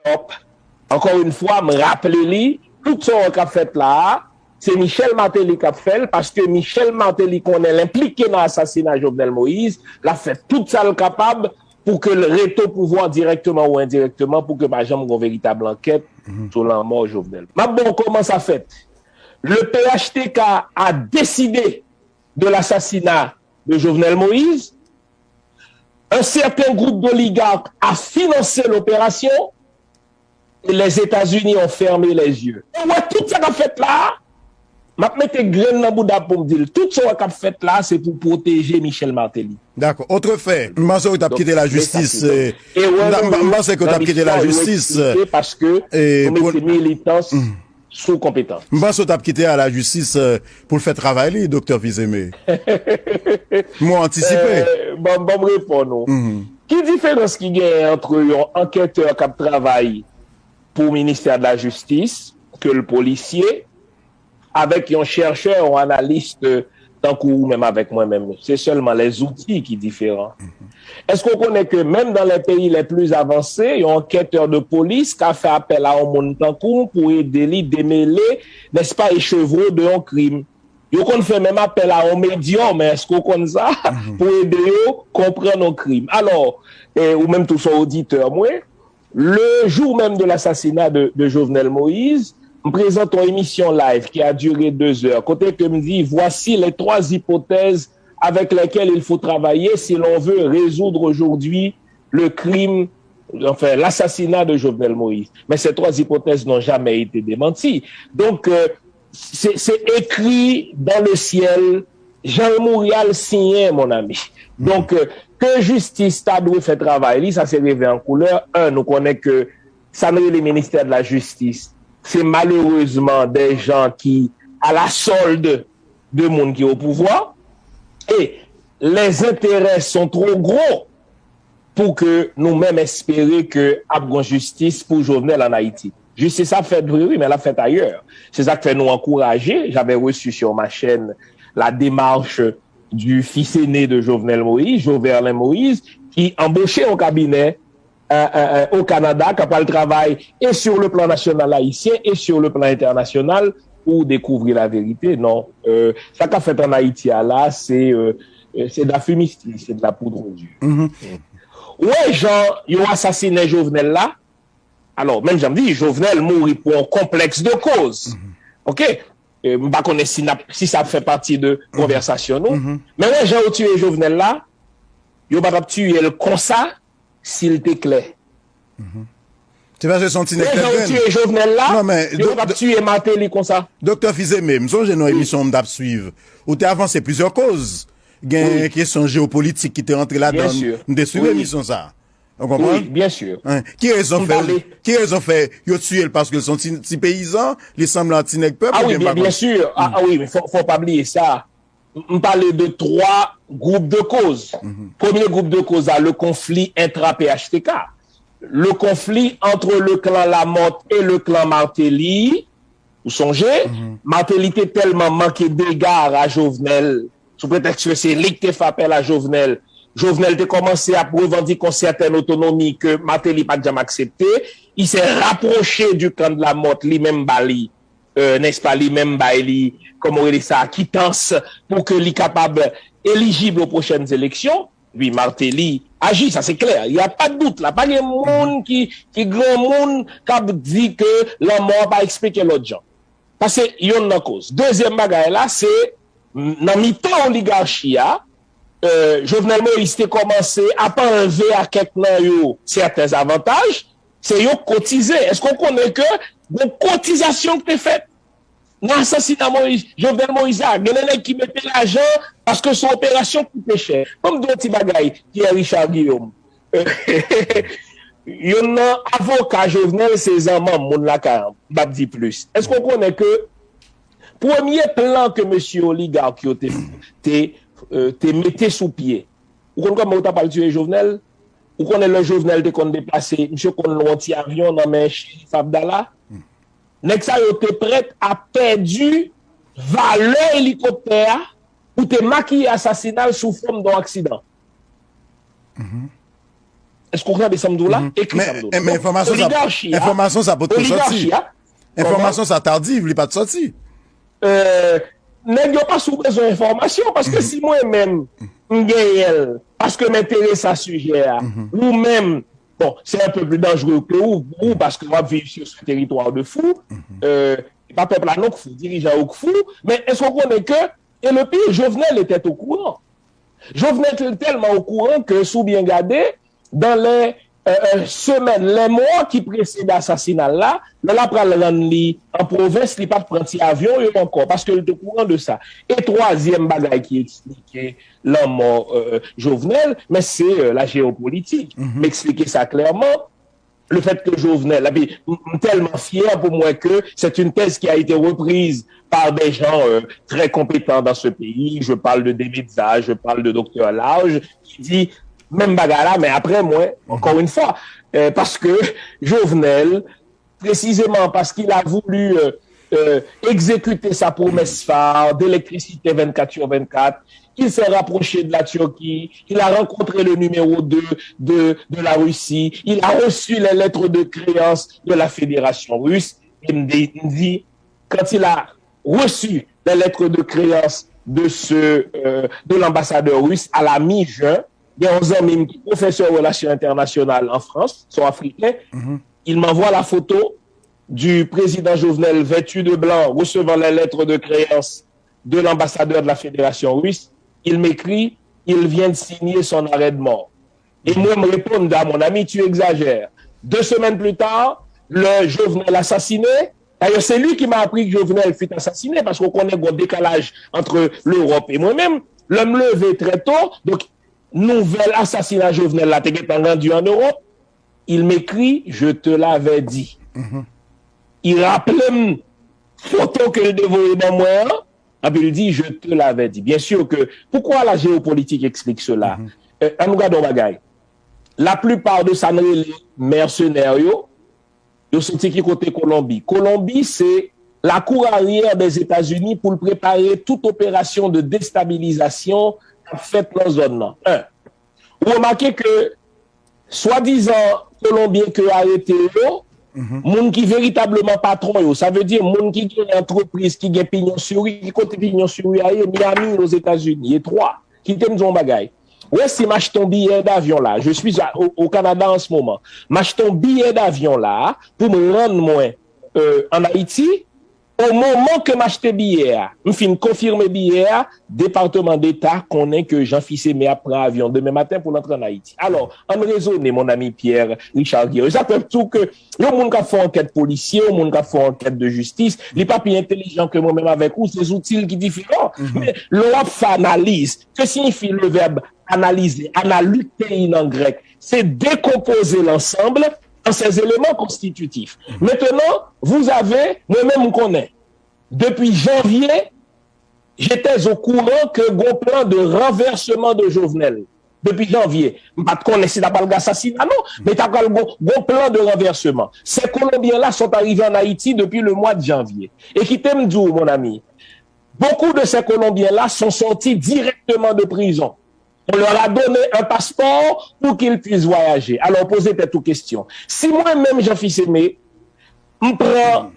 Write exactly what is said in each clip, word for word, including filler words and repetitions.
Hop. Encore une fois, m raple li, tout sa w wè k ap fèt la a, se Michel Martelly k ap fè l, paske Michel Martelly konnen l enplike nan asasina Jovenel Moïse, l ap fè tout sa l kapab pou ke l rete o pouvwa dirèkteman ou endirèkteman, pou ke pa janm gon veritab ankèt sou lanmò Jovenel. M ap ba w kòman sa fèt. Le P H T K a décidé de l'assassinat de Jovenel Moïse. Un certain groupe d'oligarques a financé l'opération et les États-Unis ont fermé les yeux. Ou wè tout sa k ap fèt la a, m ap mete grenn nan bouda pou m di l, tout sa w wè k ap fèt la a, se pou pwoteje Michel Martelly. Dakò. Otrefè, m panse w t ap kite lajistis. M panse ke w t ap kite lajistis. Paske nou mete militans sou konpetans. M panse w t ap kite a lajistis pou l fè travay li, Doktè Fils-Aimé. Mwen antisipe. Ban m reponn ou. Ki diferans ki genyen ant yon ankètè k ap travay pou ministè de la jistis, ke l polisye, avèk yon chèchè, yon analis tankou ou menm avèk mwen menm? Se sèlman les outils ki diferan. Èske w konnen ke menm dans les pays les plus avancés, yon ankètè de polis ka fè apèl a yon moun tankou m pou ede li demele, n'est-ce pas, echevro de yon krim? Yo konn fè menm apèl a yon medyòm, èske w konn sa? Pou ede yo konprann yon krim. Alò, ou menm tou se yon oditè mwen, le jour même de l'assassinat de, de Jovenel Moïse, m prezante yon emisyon live qui a duré deux heures, kote ke m di, voici les trois hypothèses avec lesquelles il faut travailler si l'on veut résoudre aujourd'hui le crime, enfin, l'assassinat de Jovenel Moïse. Mais ces trois hypothèses n'ont jamais été démenties. Donc, euh, c'est écrit dans le ciel, Jean Montréal siyen, mon ami. Donk, ke jistis ta dwe fè travay li, sa se revè an koulè. Un, nou konnen ke sa n rele ministè de la jistis, se malerezman de jan ki a la solde de moun ki o pouvwa. E les intérêts sont trop gros pou ke nou menm espere ke ap gon jistis pou Jovenel an Ayiti. Jistis ap fèt vre, wi, men l ap fèt ayè. Se sa k fè nou ankouraje, j'avais reçu sur ma chaîne la démarche du fils aîné de Jovenel Moïse, Joverlin Moïse, ki anboche yon kabinè euh, euh, euh, au Canada, k ap pral travay e sur le plan national haïtien e sur le plan international pou dekouvri la verite. Non, euh, sa k ap fèt an Ayiti a la, se euh, euh, se de la fumisterie, se de la poudre aux yeux. Ou wè jan yo asasinen Jovenel la? Alò, menm jan m di, Jovenel mouri pou yon konplèks de koz. Ok? Euh, m pa konnen si, n ap, si sa ap fè pati de konvèsasyon nou. Men wè jan yo tiye Jovenel la, yo pa t ap tiye l konsa si l te klè. Se paske se yon ti nèg tèt grenn. Lè jan yo tiye Jovenel la, yo pa t ap tiye Martelly konsa. Doktè Fils-Aimé, m sonje nan emisyon m t ap swiv, ou te avanse plizyè koz. Gen kesyon jewopolitik ki te rantre ladan. M te swiv emisyon sa. Ou konprann? Wi, byen si. Ki rezon fè, ki rezon fè yo tiye l paske l se yon ti, ti peyizan, li sanble a ti nèg pèp? Ah wi, byen si. Ah wi, men fò, fò pa bliye sa. M pale de twa gwoup de koz. Premye gwoup de koz la, le conflit intra-P H T K. Le conflit entre le clan Lamothe et le clan Martelly. Ou sonje? Martelly te tèlman manke dega a Jovenel, sou pretèks ke se li k te fè apèl a Jovenel. Jovenel te kòmanse ap revandike yon sètèn otonomi ke Martelly pa t janm aksepte. Il s'est rapproché du camp de Lamothe, li menm ba li euh, n'est-ce pas, li menm bay li, kòman w rele sa, kitans pou ke li kapab elijib aux prochaines élections. Wi, Martelly aji, sa se klè. Y a pa de dout la. Pa gen moun ki, ki granmoun k ap di ke lanmò a pa eksplike lòt jan. Paske yonn nan koz. Dezyèm bagay la, se nan mitan oligachi a, euh, Jovenel Moïse te kòmanse ap anlve a kèk nan yo sèten avantaj, se yo kotize. Èske w konnen ke gon kotizasyon ki te fèt nan asasina Moïse, Jovenel Moïse la? Gen de nèg ki mete lajan paske se yon operasyon ki koute chè. Ban m di w yon ti bagay, Pierre Richard Guillaume. Yonn nan avoka Jovenel se zanmanm, moun lakay an, m p ap di plis. Èske w konnen ke premye plan ke mesye oligak yo te, te, euh, te mete sou pye, ou konn kòman yo ta pral tiye Jovenel? Ou konnen lè Jovenel te konn deplase, misye konn lwen yon ti avyon nan men Cherif Abdallah? Nèg sa yo te prèt a pèdi valè elikoptè a pou te makiye asasina l sou fòm de yon aksidan. Èske w tande sa m di w la? Ekri sa m di w la. Men enfòmasyon sa, enfòmasyon sa potko sòti. Enfòmasyon sa tardiv, li pa t sòti. Nèg yo pa sou bezwen enfòmasyon, paske si mwen menm m genyen l, paske m enterese a sijè a, ou menm, bon, c'est un peu plus dangereux que ou, ou, paske w ap viv sur ce territoire de fou. E pa pèp la non k fou, dirijan yo k fou. Men èske w konnen ke, e le pire, Jovenel était au courant. Jovenel te tèlman okouran ke, si w byen gade, dans les euh, euh, semaines, les mois qui précèdent assassinat la, lè l ap pral rann li an pwovens, li pa t pran ti avyon yo ankò, paske l te okouran de sa. E twazyèm bagay ki eksplike lanmò euh, Jovenel, men se euh, la jewopolitik. M eksplike sa klèman. Le fait que Jovenel, epi m tèlman fyè pou mwen ke c'est une thèse qui a été reprise par des gens euh, très compétents dans ce pays. Je parle de Demedza, je parle de Docteur Large, ki di menm bagay la, men apre mwen, encore une fois, euh, paske Jovenel, précisément parce qu'il a voulu euh, euh, exécuter sa promesse phare d'électricité vingt-quatre sur vingt-quatre, il s'est rapproché de la Turquie, il a rencontré le numéro deux de, de la Russie, il a reçu les lettres de créance de la Fédération russe, et me dit, quand il a reçu les lettres de créance de, ce, euh, de l'ambassadeur russe à la mi-juin, il y a un ami qui est professeur de relations internationales en France, sont africains, il m'envoie la photo du président Jovenel vêtu de blanc recevant les lettres de créance de l'ambassadeur de la Fédération russe. Il m'écrit, il vient de signer son arrêt de mort. Et moi, me répondre à mon ami, tu exagères. Deux semaines plus tard, le Jovenel assassiné, d'ailleurs, c'est lui qui m'a appris que Jovenel fut assassiné, parce qu'on connaît un décalage entre l'Europe et moi-même. Lè m leve très tôt, donc nouvèl asasina Jovenel la te gentan randi an Ewòp, il m'écrit, je te l'avais dit. Li raple m foto ke l te voye ban mwen an, epi l di, je te l'avais dit. Bien sûr que, pourquoi la géopolitique explique cela? Euh, an nou gade yon bagay. La plupart de sa n rele mèsenè yo, yo soti ki kote Kolonbi? Kolonbi, se lakou aryè Dèzetazini pou l prepare tout operasyon de destabilizasyon k ap fèt nan zòn nan. Un, ou remake ke swadizan Kolonbyen ke yo arete yo, moun ki veritableman patwon yo, sa vle di moun ki gen antrepriz, ki gen pignon sur rue, ki kote pignon sur rue a ye, Miami, Ozetazini, e twa. Kite m di w yon bagay. Ou wè si m achte yon biyè davyon la, je suis au, au Canada en ce moment, m achte yon biyè davyon la pou m rann mwen euh, an Ayiti, o moman ke m achte biyè a, m fin konfime biyè a, Depatman Deta konnen ke Jean Fils-Aimé ap pran avyon demen maten pou l antre an Ayiti. Alò, ann rezone, mon ami Pierre Richard Guerrier. Sa fè tou ke yon moun k ap fè ankèt polisye, yon moun k ap fè ankèt de jistis, li pa pi entelijan ke mwen menm avèk ou, se zouti l ki diferan. Men lè w ap fè analiz, que signifie le verbe analyser, analyte nan grèk, c'est décomposer l'ensemble en ses éléments constitutifs. Maintenant, vous avez, mwen menm m konnen, depi janvye, j'étais au courant que gon plan de renversement de Jovenel. Depi janvye, m pa t konnen si t ap pral gen asasina non, men t ap pral gon, gon plan de renversement. Ces Colombiens-là sont arrivés en Haïti depuis le mois de janvier. Et kite m di w, mon ami, beaucoup de ces Colombiens-là sont sortis directement de prison. On leur a donné un passeport pour qu'ils puissent voyager. Alors, poze tèt ou kesyon. Si mwen menm, Jean Fils-Aimé, m pran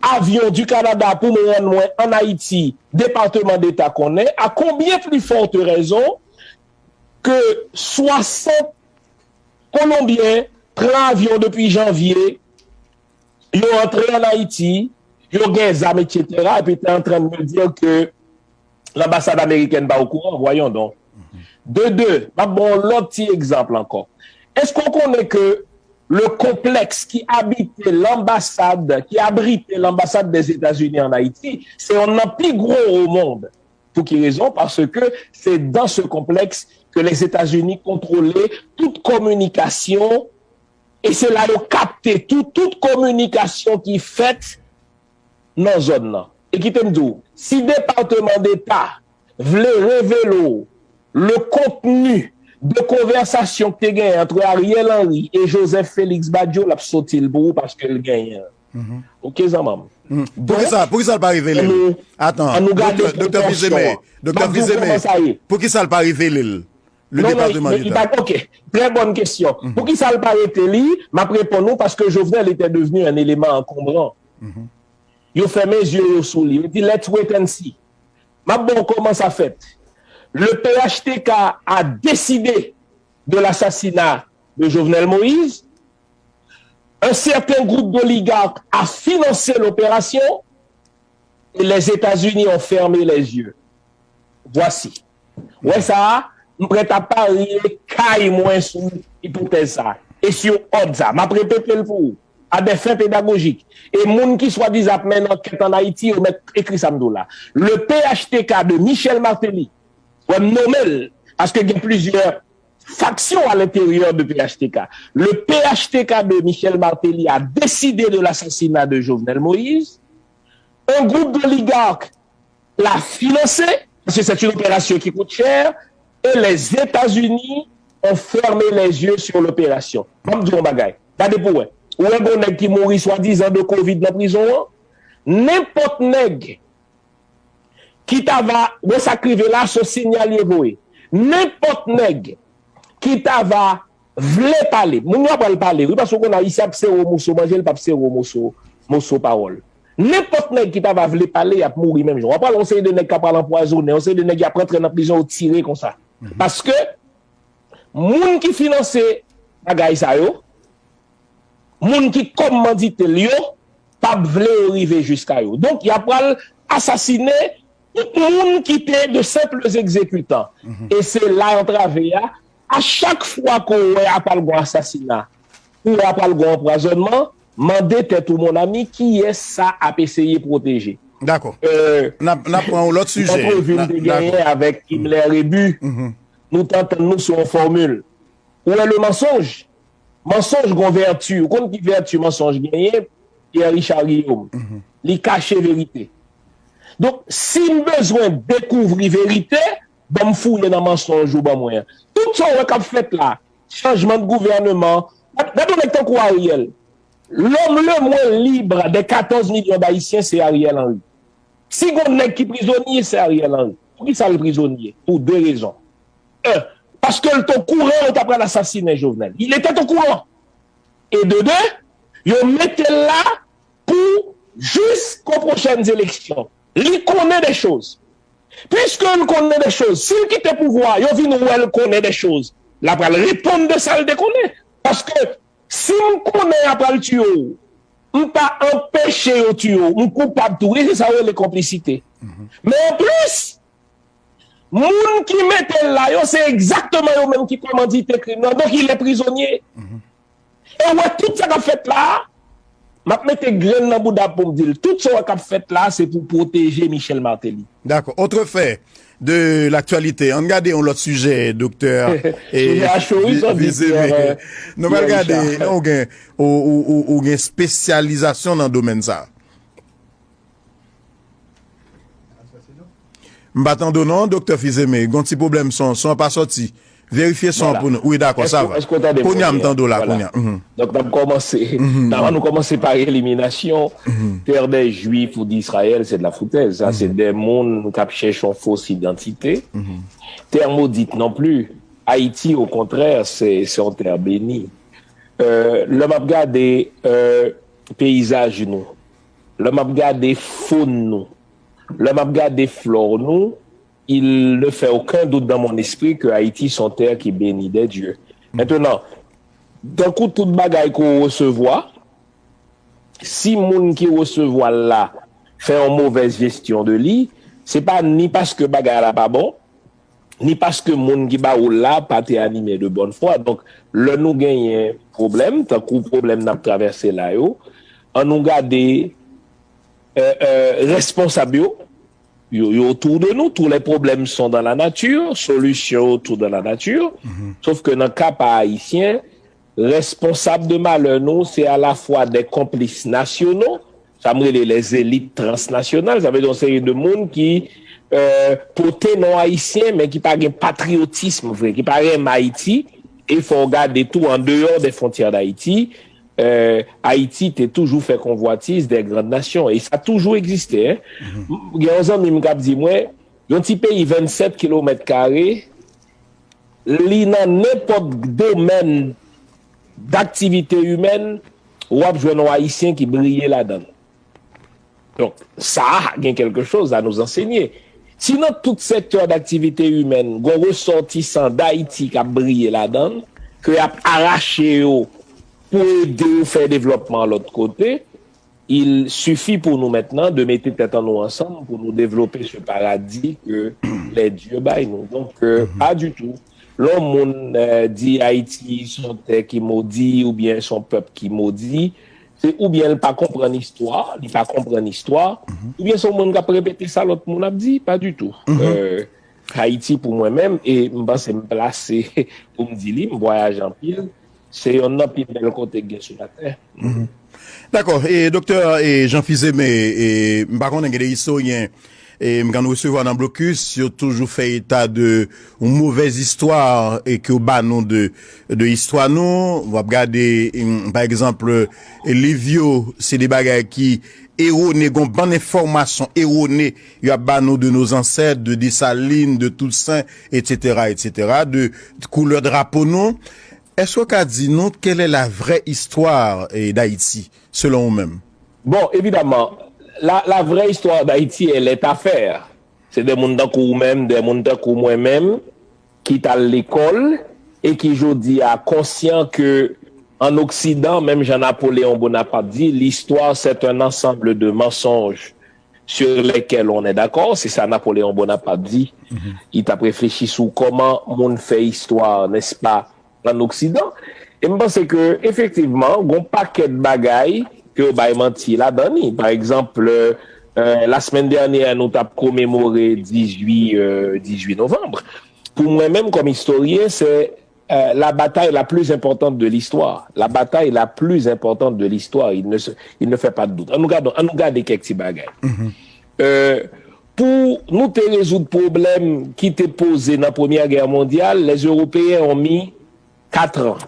avyon du Canada pou m rann mwen an Ayiti, Depatman Deta konnen, à combien plus forte raison que soixante Kolonbyen pran avyon depi janvye, yo antre an Ayiti, yo gen zam, et cetera, epi t'es en train de me dire que l'ambassade américaine pas au courant, voyons donc. De deux, m ap ba w lòt ti egzanp ankò. Èske w konnen ke le complexe qui habitait l'ambassade, qui abritait l'ambassade des États-Unis en Haïti, c'est un des plus gros au monde. Pour quelle raison? Parce que c'est dans ce complexe que les États-Unis contrôlaient toute communication, et c'est là yo capté tout, toute communication qui fait nan zòn nan. E kite m di w, si Depatman Deta vle revele w le contenu de konvèsasyon ki te genyen entre Ariel Henry et Joseph Félix Badio, l ap soti l pou ou paske l genyen l. Ok, zanmanm. Poukisa, poukisa l pa revele l? Atan, doktè, doktè Fils-Aimé, doktè Fils-Aimé, poukisa l pa revele l? Le département d'État. Non, non, il, il, il, ok, très bonne question. Poukisa l pa rete li? M ap reponn ou, paske Jovenel était devenu un élément encombrant. Yo fèmen zye yo sou li. Yo di, let's wait and see. M ap ba w kòman sa fèt. Le P H T K a décidé de l'assassinat de Jovenel Moïse. Un certain groupe d'oligarques a financé l'opération et les États-Unis ont fermé les yeux. Voici. Wè sa, m prèt a parye kay mwen sou ipotèz sa. E sou òd sa. M ap repete l pou ou. À des fins pédagogiques. E moun ki swadizan ap mennen ankèt ann Ayiti, yo mèt ekri sa m di w la. Le P H T K de Michel Martelly, wè m nonmen l, paske gen plizyè faction à l'intérieur de P H T K. Le P H T K de Michel Martelly a décidé de l'assassinat de Jovenel Moïse. Un groupe d'oligarques l'a financé, parce que c'est une opération qui coûte cher, et les États-Unis ont fermé les yeux sur l'opération. Ban m di w yon bagay. Gade pou wè. Ou wè gon nèg ki mouri swadizan de kovid nan prizon an? Nenpòt nèg ki ta va, bon, sa k rive la, se yon sinyal ye voye. Nenpòt nèg ki ta va vle pale, moun yo ap pral pale, wi, paske w konn Ayisyen ap sere w moso manje, l p ap sere w moso, moso pawòl. Nenpòt nèg ki ta va vle pale, y ap mouri menm jan. W ap pral yon seri de nèg k ap pral anpwazonnen, yon seri de nèg y ap rantre nan prizon, yo tire konsa. Paske moun ki finanse bagay sa yo, moun ki kòmandite l yo, p ap vle yo rive jiska yo. Donk, y ap pral asasinen tout moun ki te de senples egzekitan. E se la antrave a, a chak fwa ke w wè ap pral gon asasina, ou wè ap pral gon anpwazònman, mande tèt ou, mon ami, kiyès sa ap eseye pwoteje? Dakò. N ap, n ap pran yon lòt sijè. Nan antrevi m te genyen avèk Himmler Rébu, nou t antann nou sou yon fòmil. Ou wè le mansonj? Mansonj gon vèti. Ou konn ki vèti mansonj genyen? Pierre Richard Guillaume. Li kache verite. Donk, si m bezwen dekouvri verite, ban m fouye nan mansonj ou ban mwen an. Tout sa w wè k ap fèt la, chanjman de gouvèneman, gad, gad yon nèg tankou Ariel. L'homme le moins libre des quatorze millions d'Haïtiens, c'est Ariel Henry. Si gon nèg ki prizonye, se Ariel Henry. Poukisa l prizonye? Pou de rezon. Un, paske l t okouran yo t ap pral asasinen Jovenel. Il était au courant. E de de, yo mete l la pou jisko pwochèn eleksyon. Li konnen de choz. Piske l konnen de choz, si l kite pouvwa, yo vin wè l konnen de choz, l ap pral reponn de sa l te konnen. Paske si m konnen y ap pral tiye w, m pa anpeche yo tiye w, m koupab tou. E se sa yo rele konplisite. Men anplis, moun ki mete l la yo, se egzakteman yo menm ki kòmandite krim nan. Donk, il est prisonnier. E w wè tout sa k ap fèt la a, m ap mete grenn nan bouda pou m di l, tout sa w wè k ap fèt la a, se pou pwoteje Michel Martelly. Dakò. Autre fait de l'actualité. Ann gade yon lòt sijè, doktè. Sijè a cho, wi, sa w di, Fizeme. Nou pral gade, non, ou gen, ou, ou, ou, ou gen espesyalizasyon nan domèn sa a. M pa tande w non, doktè Fizeme. Gon ti pwoblèm son, son an pa sòti. Verifye son an pou nou. Wi, dakò, sa va. Kounye a m tande w la, kounye a. Donk, n ap kòmanse. Avan nou kòmanse pa eliminasyon, terre des Juifs ou d'Israël, c'est de la foutaise. Sa, se de moun k ap chèche yon fos idantite. Terre maudite non plus. Ayiti, au contraire, c'est, c'est une terre bénie. Euh, lè m ap gade, euh, peyizaj nou, lè m ap gade fòn nou, lè m ap gade flò nou, il ne fait aucun doute dans mon esprit que Haïti, c'est une terre qui est bénie des dieux. Maintenant, tankou tout bagay ke w resevwa, si moun ki resevwa l la fè yon movèz jesyon de li, se pa ni paske bagay la pa bon, ni paske moun ki ba ou l la pa te anime de bonne foi. Donk, lè nou genyen pwoblèm, tankou pwoblèm n ap travèse la yo, ann nou gade, euh, euh, responsab yo, yo, yo autour de nous, tous les problèmes sont dans la nature, solution autour de la nature. Sauf que nan ka pa ayisyen, responsab de malè nou, se alafwa de konplis nasyonal, sa m rele les élites transnationales, sa vle di yon seri de moun ki, euh, pote non ayisyen, men ki pa gen patriyotism vre, ki pa renmen Ayiti, e fò w gade tou an deyò de fwontyè d Ayiti, euh, Ayiti te toujou fè konvwatiz de grann nasyon, e sa toujou egziste, hein. Gen yon zanmi m k ap di mwen, yon ti peyi vennsèt kilomèt kare, li nan nenpòt domèn daktivite imèn, w ap jwenn yon Ayisyen ki briye ladan l. Donk, sa a gen quelque chose à nous enseigner. Si nan tout sektè daktivite imèn, gon resòtisan Dayiti k ap briye ladan l, ke y ap arache yo pou ede yo fè devlòpman lòt kote, il suffit pour nous maintenant de mete tèt an nou ansanm pou nou devlope ce paradis que les dieux bay nou. Donk, euh, pas du tout. Lè yon moun euh, di Ayiti se yon tè ki modi oubyen se yon pèp ki modi, se oubyen l pa konprann istwa, li pa konprann istwa, oubyen se yon moun k ap repete sa lòt moun ap di, pas du tout. Euh, Ayiti pou mwen menm, e m panse m plase pou m di li, m vwayaje anpil, se yonn nan pi bèl kote k gen sou latè. Dakò. E doktè e Jean Fils-Aimé, e, m pa konnen, gen de istoryen e m konn resevwa nan blokis, yo toujou fè eta de yon movèz istwa e ke yo ba nou de, de istwa nou. W ap gade, em, pa egzanp, e liv yo, se de bagay ki ewone, gon bann enfòmasyon ewone yo ap ba nou de nos ancêtres, de Dessalines, de Toussaint, et cetera, et cetera, de koulè drapo nou. Èske w ka di nou quelle est la vraie histoire eh, d'Haïti, selon ou menm? Bon, évidemment, la, la vraie histoire d'Haïti, elle est à faire. Se de moun tankou ou menm, de moun tankou mwen menm, ki t al lekòl e ki jodi a konsyan ke an Oksidan, menm jan Napoléon Bonaparte di, l'histoire c'est un ensemble de mensonges sur lesquels on est d'accord. Se sa Napoléon Bonaparte di. Li t ap reflechi sou kòman moun fè istwa, n'est-ce pas, an Oksidan. E m panse ke, efektivman, gon pakèt bagay ke yo bay manti ladan li. Pa egzanp, euh, la semaine dernière, nou t ap komemore dizui, euh, dizui novanm. Pou mwen menm, kòm istoryen, se euh, la bataille la plus importante de l'histoire. La bataille la plus importante de l'histoire, il ne, se, il ne fait pas de doute. An nou gade, an nou gade kèk ti bagay. Euh, pou nou te rezoud pwoblèm ki te poze nan Premyè Gè Mondyal, les Européens ont mis quatre ans,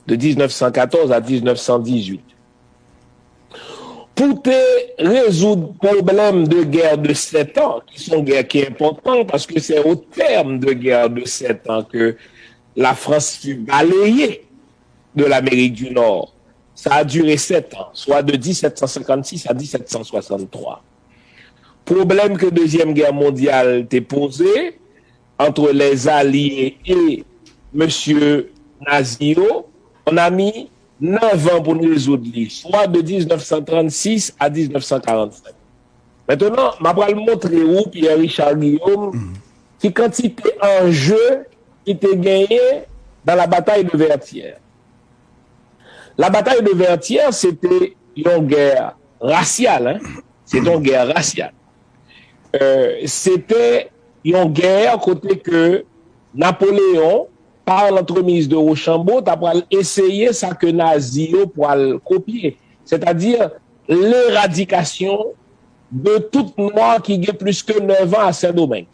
de dix-neuf cent quatorze à dix-neuf cent dix-huit. Pou te rezoud pwoblèm de guerre de sept ans, ki se yon gè ki enpòtan, paske se au terme de guerre de sept ans que la France fut balayée de l'Amérique du Nord. Ça a duré sept ans, soit de dix-sept cent cinquante-six à dix-sept cent soixante-trois. Pwoblèm ke Dezyèm Gè Mondyal te poze entre les Alliés et mesye Nazi yo, on a mis neuf ans pou n rezoud li, swa de mil nèf san trannsis a mil nèf san karannsenk. Mentnan, m ap pral montre ou, Pierre Richard Guillaume, ki kantite anje ki te genyen dans la bataille de Vertières. La bataille de Vertières, se te yon gè rasyal, hein? Se te yon gè rasyal. Euh, se te yon gè kote ke Napoléon, par l'entremise de Rochambeau, ta pral eseye sa ke Nazi yo pral kopye. Sètadi, leradikasyon de tout nwa ki gen plis ke nèf an a Sendomeng.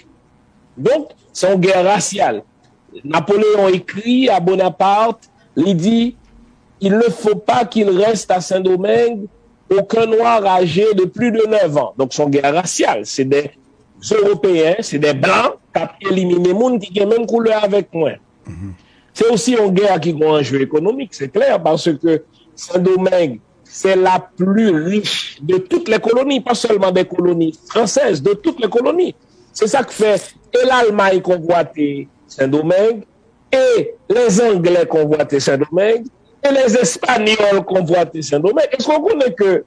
Donk, se yon gè rasyal. Napoléon écrit à Bonaparte, li di, il ne faut pas qu'il reste à Saint-Domingue aucun noir âgé de plus de neuf ans. Donk, se yon gè rasyal. Se de Ewopeyen, se de blan k ap elimine moun ki gen menm koulè avèk mwen. Se osi yon gè ki gen anje ekonomik, se klè, paske Sendomeng, c'est la plus riche de toutes les colonies, pas seulement des colonies françaises, de toutes les colonies. Se sa k fè e Lalmay konvwate Sendomeng, e Lèzanglè konvwate Sendomeng, e Lèzespanyòl konvwate Sendomeng. Èske w konnen ke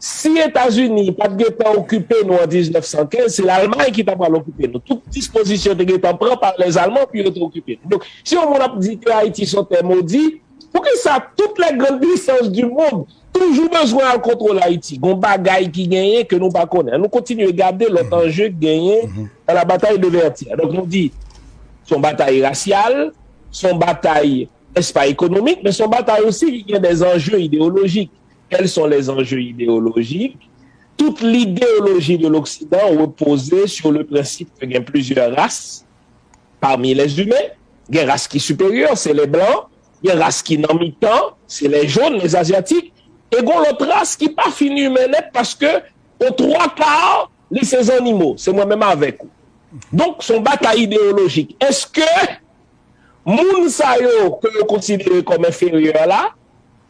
si Etazini pa t gentan okipe nou an mil nèf san kenz, se Lalmay ki ta pral okipe nou. Tout dispozisyon te gentan pran pa Lèzalman pou yo te okipe nou. Donk, si yon moun ap di ke Ayiti se yon tè modi, poukisa toutes les grandes puissances du monde toujou bezwen al kontwole Ayiti? Gon bagay ki genyen ke nou pa konnen. An nou kontinye gade lòt anje ki genyen dans la bataille de Vertières. Donk, nou di, se yon batay rasyal, se yon batay, n'est-ce pas, économique, men se yon batay osi ki gen des enjeux idéologiques. Quels sont les enjeux idéologiques? Toute l'idéologie de l'Occident reposait sur le principe que gen plizyè ras parmi les humains. Gen ras ki siperyè, se les blancs. Gen ras ki nan mitan, se les jaunes, les asiatiques. E gon lòt ras ki pa fin imen nèt paske o twa ka, li se zannimo, se mwen menm avèk ou. Donk, se yon batay ideyolojik. Èske moun sa yo ke yo konsidere kòm enferyè la,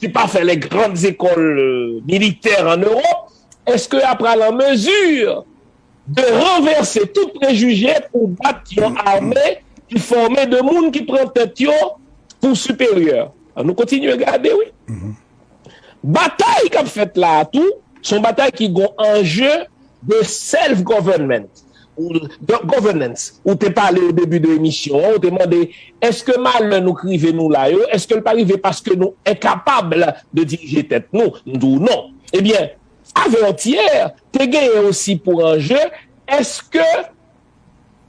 ki pa fè les grandes écoles militaires en Europe, èske y a pral an mezi de ranvèse tout prejije pou bat yon ame ki fòme de moun ki pran tèt yo pou siperyè? Ann nou kontinye gade, wi. Batay k ap fèt la a tou, se yon batay ki gon anje de self-government. Ou, de governance. Ou te pale o debi de emisyon an, ou te mande, èske malè nou k rive nou la yo, èske l pa rive paske nou enkapab de dirije tèt nou? M di w non. Ebyen, avètyè te genyen osi pou anje, èske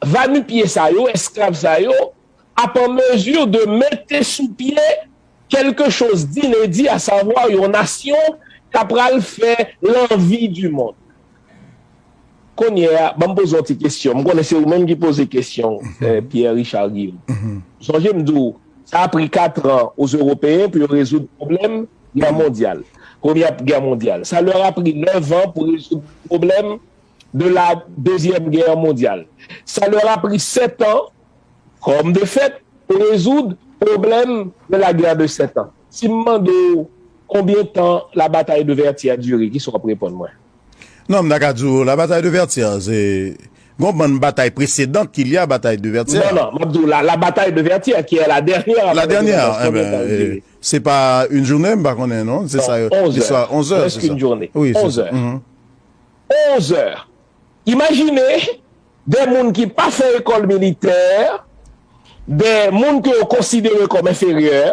vanipye sa yo, esklav sa yo, ap an mezi de mete sou pye quelque chose d'inédit, à savoir yon nasyon k ap pral fè l'envie du monde. Kounye a, ban m poze yon ti kesyon. M konnen se ou menm ki poze kesyon, eh, Pierre Richard Guillaume. Sonje m di w, sa a pri kat an aux Européens pou yo rezoud pwoblèm gè mondyal. Premyè gè mondyal. Ça leur a pris neuf ans pour résoudre le problème de la Deuxième Guerre mondiale. Ça leur a pris sept ans, comme de fait, pour résoudre le problème de la guerre de sept ans. Si m mande w konbyen tan la bataille de Vertières dire, kisa w ap reponn mwen? Non, m ta ka di w, la bataille de Vertières, se gon bann batay presedan ki lye a batay de Vertières. Non, non, m ap di w la, la bataille de Vertières, qui est la dernière. La dernière, eh ben, eh, se pa une journée, m pa konnen, non? Se sa, onze heures. Onze heures, presque une journée. Oui, onze heures. onze heures. Imajine de moun ki pa fè ekòl militè, de moun ke yo konsidere kòm enferyè,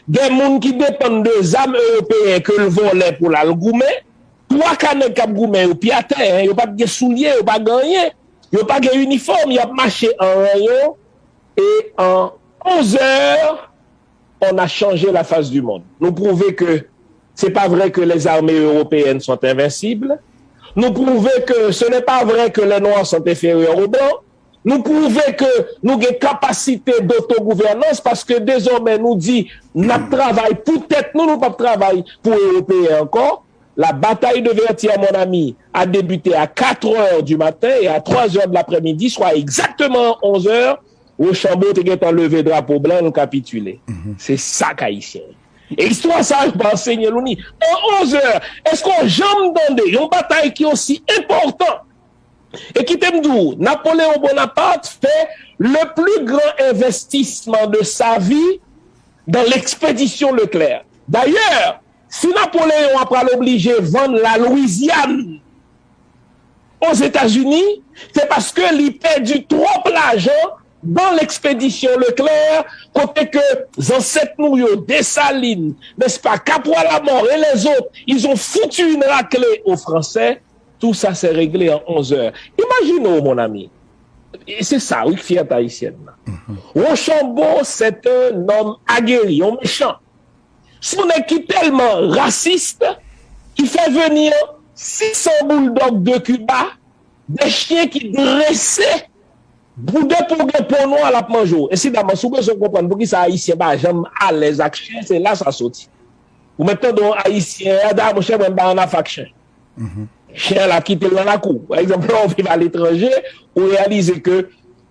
de moun ki depann de zam ewopeyen ke l vòlè pou l al goumen. Twa ka nèg k ap goumen yo pye atè, en, yo pa t gen soulye, yo pa gen anyen, yo pa gen inifòm, y ap mache an ranyon, e an onze heures, on a changé la face du monde. Nou pwouve ke se pa vre ke les armées européennes sont invincibles. Nou pwouve ke ce n'est pas vrai que les Noirs sont inférieurs aux Blancs. Nou pwouve ke nou gen kapasite dotogouvènans paske dezòmè nou di n ap travay pou tèt nou, nou p ap travay pou Ewopeyen ankò. La bataille de Vertières, mon ami, a débuté à quatre heures du matin et à trois heures de l'après-midi, soit exactement à onze heures, Rochambeau te gentan leve drapo blan, l kapitile. Se sa k Ayisyen ye. E istwa sa a, yo pa ansenye l ou ni. An onze heures, èske w janm tande yon batay ki osi enpòtan e kite m di w, Napoléon Bonaparte fait le plus grand investissement de sa vie dans l'expédition Leclerc. D'ailleurs, si Napoléon a pral oblije vann Lalwizyàn Ozetazini, se paske li pèdi twòp lajan dans l'expédition Leclerc, kote ke zansèt nou yo, Desalin, n'est-ce pas, Capois-Lamort et les autres, ils ont foutu une raclée aux Français. Tout ça s'est réglé en onze heures. Imajine w, mon ami. E se sa, wi, k fyète ayisyèn nan. Rochambeau, c'est un homme aguerri, yon mechan. Se yon nèg ki tèlman rasis, ki fè vini sis san bouldòg de Kiba, de chyen ki drese, pou depi w gen po nwa, l ap manje w. Ensidaman, si w bezwen konprann poukisa Ayisyen pa janm alèz ak chen, se la sa soti. Ou mèt tande yon Ayisyen, a, monchè, mwen m pa ann afè ak chen. Chen an la kite l nan lakou. Pa egzanp, lè w viv aletranje, ou reyalize ke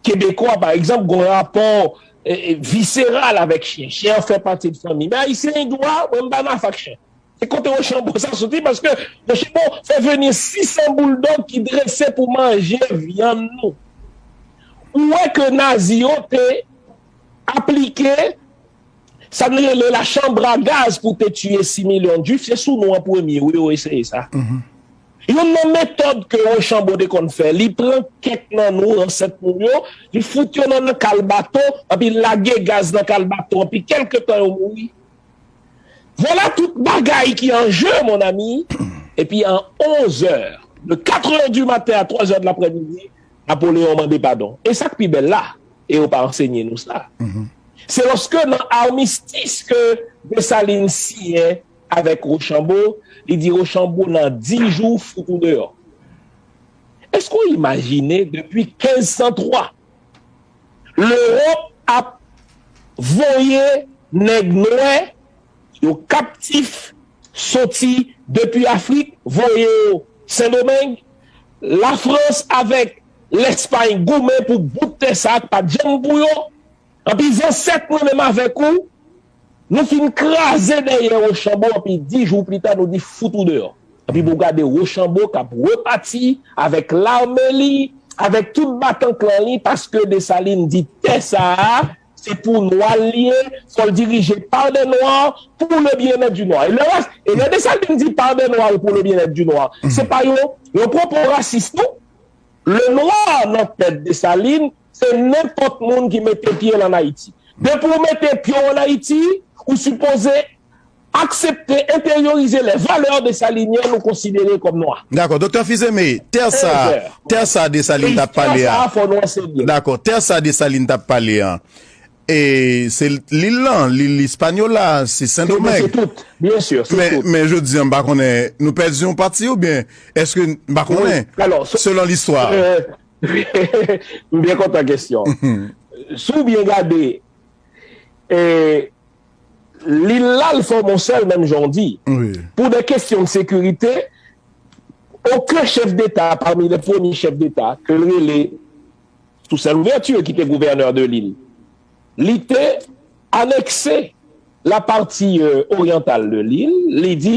Kebekwa, pa egzanp, gen yon rapò, e, e, viseral avèk chen. Chen an fè pati de fanmi. Men Ayisyen gen dwa, mwen m pa nan afè ak chen. Se kote Rochambeau sa soti, paske Rochambeau fè vini sis san bouldòg ki drese pou manje vyann nou. Ou wè ke Nazi yo te aplike sa n rele la chambre à gaz pou te tiye sis milyon Jwif, se sou nou an premye, wi, yo eseye sa. Youn nan metòd ke Rochambeau te konn fè, li pran kèk nan nou, ansèt nou yo, li fout yo nan, nan kal bato, anpi l lage gaz nan kal bato, anpi kèlke tan yo mouri. Vwala tout bagay ki an je, mon ami. Epi an onze heures, de quatre heures du matin à trois heures de l'après-midi, Napoléon mande padon. E sa k pi bèl la, e yo pa ansenye nou sa. Se lòske nan armistis ke Desalin siyen avèk Rochambeau, li di Rochambeau nan dis jou fout ou deyò. Èske w imajine depi kenz san twa, Lewòp ap voye nèg nwè yo kaptif soti depi Afrik, voye yo Sendomeng. Lafrans avèk Lèspay goumen pou bout tè sa a k pa t janm pou yo. Anpi zansèt mwen menm avèk ou, nou fin kraze dèyè Wochanbo, anpi dis jou pli ta, nou di fout ou deyò. Anpi pou gade Wochanbo k ap repati avèk lame li, avèk tout batanklan li, paske Desalin di tè sa a, se pou nwa l li ye, fò l dirije pa dè nwa, pou le byennèt di nwa. E lè, e lè Desalin di pa dè nwa pou le byennèt di nwa, se pa yon, yon pwopo rasis, non. Le nwa nan tèt Desalin, se nenpòt moun ki mete pye l ann Ayiti. Depi w mete pye w ann Ayiti, ou sipoze aksepte, enteryorize lè valè desalinyen nou konsidere kòm nwa. Dakò, Doktè Fils-Aimé, tè sa, tè sa Desalin t ap pale a. Istwa sa a, fò nou ansenye. Dakò, tè sa Desalin t ap pale a. E se lil lan, lil Ispanyola, se Sendomeng. Se tout, byen si, se tout. Men jodi a, m pa konnen, nou pèdi yon pati oubyen èske, m pa konnen, selon listwa. M byen kontan kesyon. Si w byen gade, e, lil la, l fòme yon sèl, menm jan w di. Pou de kesyon de sekirite, okenn chèf deta, pami le premye chèf deta, ke l rele Toussaint Louverture, ki te gouvènè de lil, li te anekse la pati, euh, oryantal de lil, li di,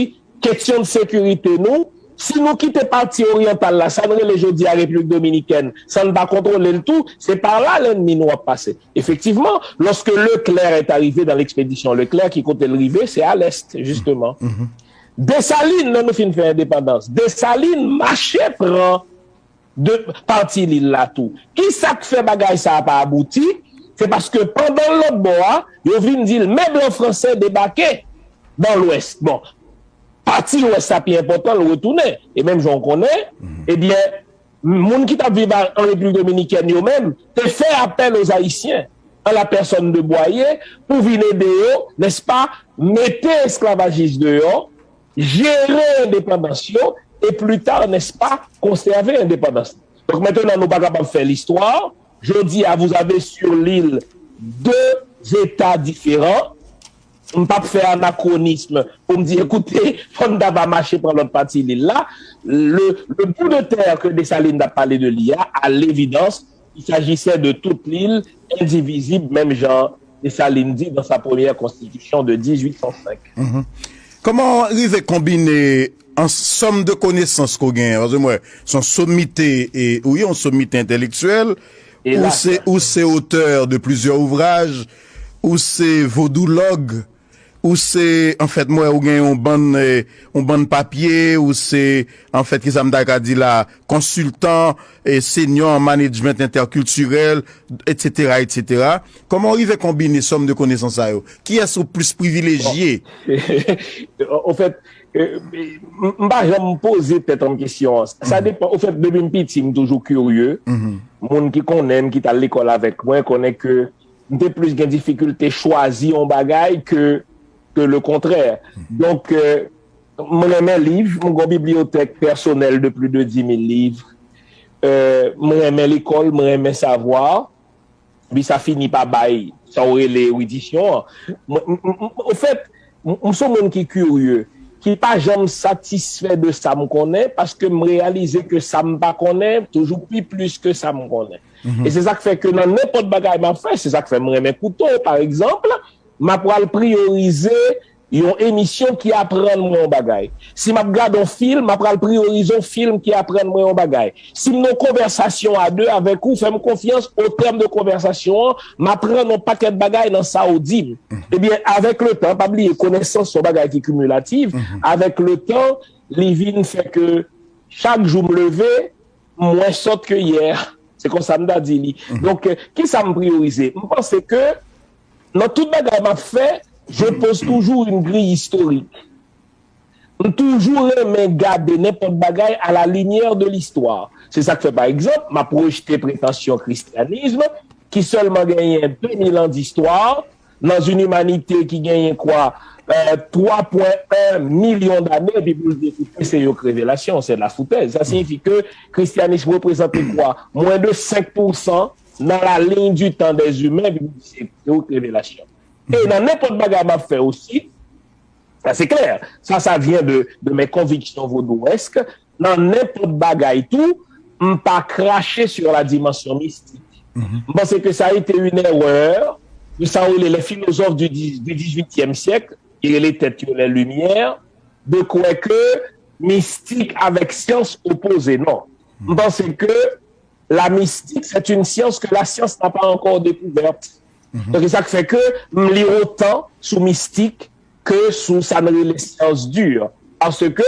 kesyon de sekirite nou, si nou kite pati oryantal la, sa n rele jodi a Repiblik Dominikèn, san n pa kontwole l tou, se pa la lènmi nou ap pase. Efektivman, lorsque Leclerc est arrivé dans l'expédition Leclerc, ki kote l rive, se a lès, jisteman. Desalin, lè nou fin fè endepandans, Desalin mache pran de pati lil la tou. Kisa k fè bagay sa a pa abouti? Se paske pandan lòt bò a, yo vin di l, men blan franse debake nan Lwès. Bon, pati Lwès la pi enpòtan, l retounen. E menm jan w konnen, ebyen, moun ki t ap viv a, an Repiblik Dominikèn yo menm, te fè apèl aux Haïtiens, en la personne de Boyer, pou vin ede yo, nèspa, mete esklavajis deyò, jere endepandans yo, e pli ta, nèspa, konsève endepandans. Donk, mentenan, nou pa kapab fè listwa. Jodi a, vous avez sur l'île deux États différents. M p ap fè anakronism pou m di, ekoute, fò n ta va mache pran lòt pati lil la. Le, le bout de terre que Dessalines t ap pale de li a, à l'évidence, il s'agissait de toute l'île, indivisible, menm jan Dessalines di dans sa première constitution de dix-huit cent cinq. Kòman w rive konbine ansòm de konesans ke w genyen? Paske m wè, se yon somite, e, ou ye yon somite entelektyèl, ou se, ou se otè de plizyè ouvraj, ou se vodoulòg, ou se, anfèt, m wè, ou gen yon bann, e, yon bann papye, ou se, anfèt, kisa m ta ka di la, konsiltan, e, senior en management interculturel, et cetera, et cetera. Kòman w rive konbine sòm de konesans sa yo? Kiyès ou plis privilejye? Anfèt, e, m, m pa janm poze tèt an kesyon an. Sa depan. Anfèt, depi m piti, m toujou kirye. Moun ki konnen m, ki t al lekòl avèk mwen, konnen ke m te plis gen difikilte chwazi yon bagay ke, ke le kontrè. Donk, e, mwen renmen liv, mwen gen yon bibliyotèk pèsonèl de plis de dis mil liv. E, mwen renmen lekòl, mwen renmen savwa. Epi sa fini pa bay sa w rele eridisyon an. Mwen, m, m, m, anfèt, m, m se yon moun ki kirye, ki pa janm satisfè de sa m konnen, paske m reyalize ke sa m pa konnen toujou pi plis ke sa m konnen. E se sa k fè ke nan nenpòt bagay m ap fè, se sa k fè m renmen kouto, pa egzanp, m ap pral priyorize yon emisyon ki aprann mwen yon bagay. Si m ap gade yon fim, m ap pral priyorize yon fim ki aprann mwen yon bagay. Si m nan yon konvèsasyon a de avèk ou, fè m konfyans, o tèm de konvèsasyon an, m aprann yon pakèt bagay nan sa w di m. Ebyen, avèk letan, pa bliye, konesans se yon bagay ki kimilatif, avèk letan, li vin fè ke chak jou m leve, m mwens sòt ke yè. Se konsa m ta di li. Donk, e, kisa m priyorize? M panse ke nan tout bagay m ap fè, je pose toujours une grille historique. M toujou renmen gade nenpòt bagay à la lumière de l'histoire. Se sa k fè, pa egzanp, m ap rejte pretansyon kristyanism ki sèlman genyen de mil an distwa, dans une humanité ki genyen kwa, euh, twa pwen en milyon dane, epi pou l di, ekoute, se yon revelasyon, c'est de la foutaise. Sa siyifi ke kristyanism reprezante kwa? Mwens de senk pousan dans la ligne du temps des humains, epi pou l di, se yon revelasyon. E nan nenpòt bagay m ap fè osi, sa se klè, ça, ça vient de, de mes convictions vaudouesques, nan nenpòt bagay tou, m pa krache sur la dimension mystique. M panse ke sa a été une erreur de sa yo rele les philosophes du dix- du dix-huitième siècle, ki rele tèt yo les Lumières, de kwè ke mistik avèk syans opoze. Non. M panse ke la mistik, c'est une science que la science n'a pas encore découverte. Donk, se sa k fè ke m li otan sou mistik ke sou sa n rele syans di. Paske,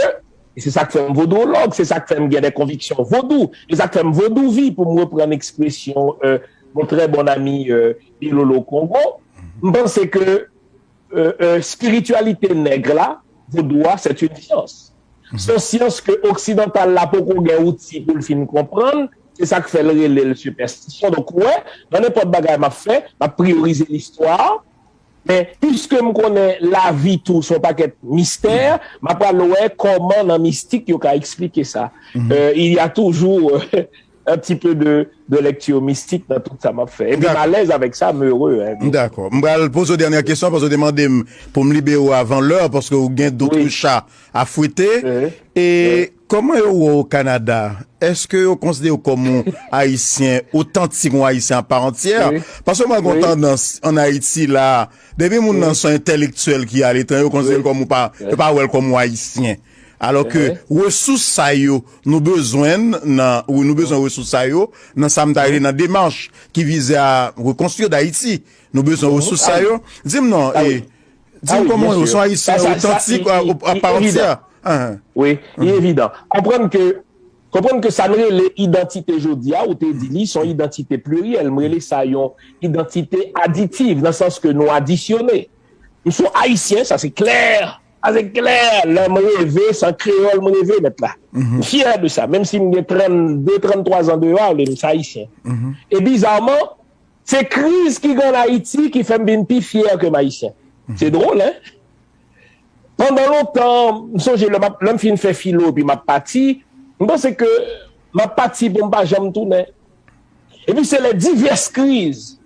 e se sa k fè m vodològ, se sa k fè m gen de konviksyon vodou, se sa k fè m vodouvi, pou m reprann ekspresyon euh, mon très bon ami euh, Bilolo Kongo. M panse ke euh, euh, spirityalite nèg la, vodou a, c'est une science. Se yon syans ke oksidantal la poko gen outi pou l fin konprann, se sa k fè l rele l sipèstisyon. Donk, wè, nan nenpòt bagay m ap fè, m ap priyorize listwa, men piske m konnen lavi tou se yon pakèt mistè, m ap pral wè kòman nan mistik yo ka eksplike sa. Euh, il y a toujours euh, un petit peu de, de lecture mystique dans tout ça m'a fait. Et puis, à l'aise avec ça, me heureux. Hein. Dakò. M pral poze w dènyè kesyon paske w te mande m pou m libere w avan lè paske w gen dòt chat a fwete. E kòman yo wè w o Kanada? Èske yo konsidere w kòm yon Ayisyen otantik, yon Ayisyen apaantyè? Paske mwen gen yon tandans ann Ayiti la, depi moun nan se yon entèlektyèl ki aletran, yo konsidere l kòm ou pa, yo pa wè l kòm yon Ayisyen. Alò ke resous sa yo, nou bezwen nan, nou bezwen resous sa yo nan sa m ta rele nan demach ki vize a rekonstwi Dayiti. Nou bezwen resous sa yo. Di m non, e, di m kòman yo se yon Ayisyen otantik, apaantyè. Wi, li evidan. Konprann ke, konprann ke sa n rele idantite jodi a, ou te di li, se yon idantite pliryèl. M rele sa yon idantite aditiv, nan sans ke nou adisyone. M se yon Ayisyen, sa se klè. Sa se klè. Lè m reve, se an kreyòl m reve, mèt la. M fyè de sa. Menm si m gen trannde, tranntwa zan deyò a, vle m se Ayisyen. E bizaman, se kriz ki gen ann Ayiti ki fè m vin pi fyè ke m Ayisyen. Se dwòl, en? Pandan lontan, m sonje lè m ap- lè m fin fè filo epi m ap pati, m panse ke m ap pati pou m pa janm tounen. Epi se lè divès kriz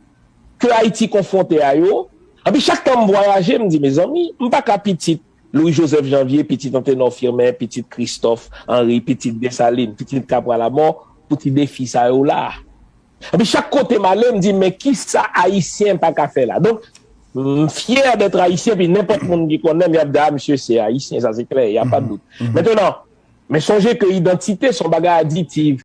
ke Ayiti konfwonte a yo, epi chak tan m vwayaje, m di, mezanmi, m pa ka pitit Louis Joseph Janvier, pitit Anténor Firmin, pitit Christophe Henry, pitit Dessalines, pitit Capra Lamort, pou ti defi sa yo la. Epi chak kote m ale, m di, men kisa Ayisyen pa ka fè la? Donk, m fyè d'être Ayisyen, epi nenpòt moun ki konnen m, y ap di, a, misye se Ayisyen, sa se klè, y a pa de dout. Mentenan, men sonje ke idantite se yon bagay aditiv.